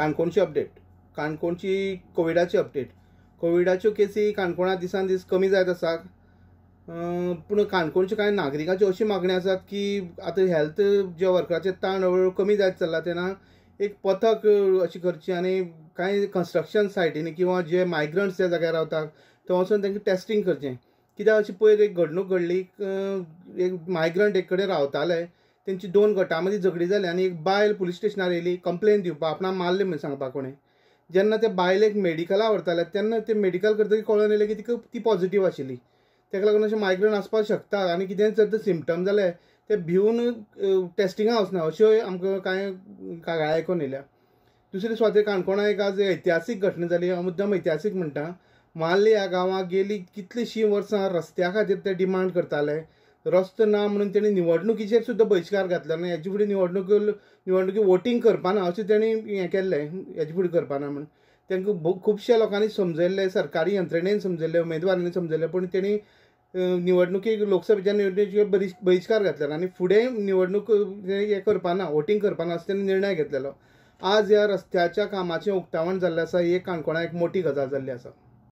काणकोणची अपडेट, काणकोणची कोविडाची अपडेट. कोविडाच्यो केसी काणकोणांत दिसान दीस कमी जायत आसात, पूण काणकोणच्या कांय नागरिकांच्यो अशी मागण्यो आसात की आतां हेल्थ जे वर्कराचे ताण हळू हळू कमी जायत चल्ला तेन्ना एक पथक अशी करची आनी कांय कन्स्ट्रक्शन सायटींनी किंवा जे मायग्रंट्स ज्या जाग्यार रावतात थंय वचून तांकां टेस्टींग करचें. कित्याक अशी पयर एक घडणूक घडली, एक मायग्रंट एक कडेन रावताले, तेंची दोन गटां मदीं झगडी जाली आनी एक बायल पुलीस स्टेशनार येयली कंप्लेन दिवपाक, आपणाक मारले म्हूण सांगपाक कोणें. जेन्ना ते बायलेक मेडिकला व्हरताले तेन्ना ते मेडिकल करतकीर कळोन येयलें की तिका ती पॉझिटीव आशिल्ली. ताका लागून अशें मायग्रंट आसपाक शकता आनी कितेंय जर सिमटम जाले ते भिवन टेस्टिंगाक वचना अश्योय आमकां कांय कागाळी आयकून येयल्या. दुसरे सुवातेर काणकोणा एक आज ऐतिहासीक घटना जाली, हांव मुद्दम ऐतिहासीक म्हणटा. मार्ले ह्या गांवांत गेली कितलींशीं वर्सां रस्त्या खातीर ते डिमांड करताले, रस्तो ना म्हणून तेणी निवडणुकीचेर सुद्दां बहिश्कार घातलो आनी हेजे फुडें निवडणुकी वोटींग करपाना अशें तेणी हें केल्लें, हेजे फुडें करपाना म्हूण. तांकां खुबश्या लोकांनी समजयल्लें, सरकारी यंत्रणेन समजयल्लें, उमेदवारांनी समजयल्लें, पूण तेणी निवडणुकीक लोकसभेच्या निवडणुकीचेर बहिश्कार घातलेलो आनी फुडें निवडणूक हें करपाना, वोटींग करपाना असो तेणी निर्णय घेतलेलो. आज ह्या रस्त्याच्या कामाचें उक्तावण जाल्लें आसा, ही एक काणकोणा एक मोटी गजाल जाल्ली आसा.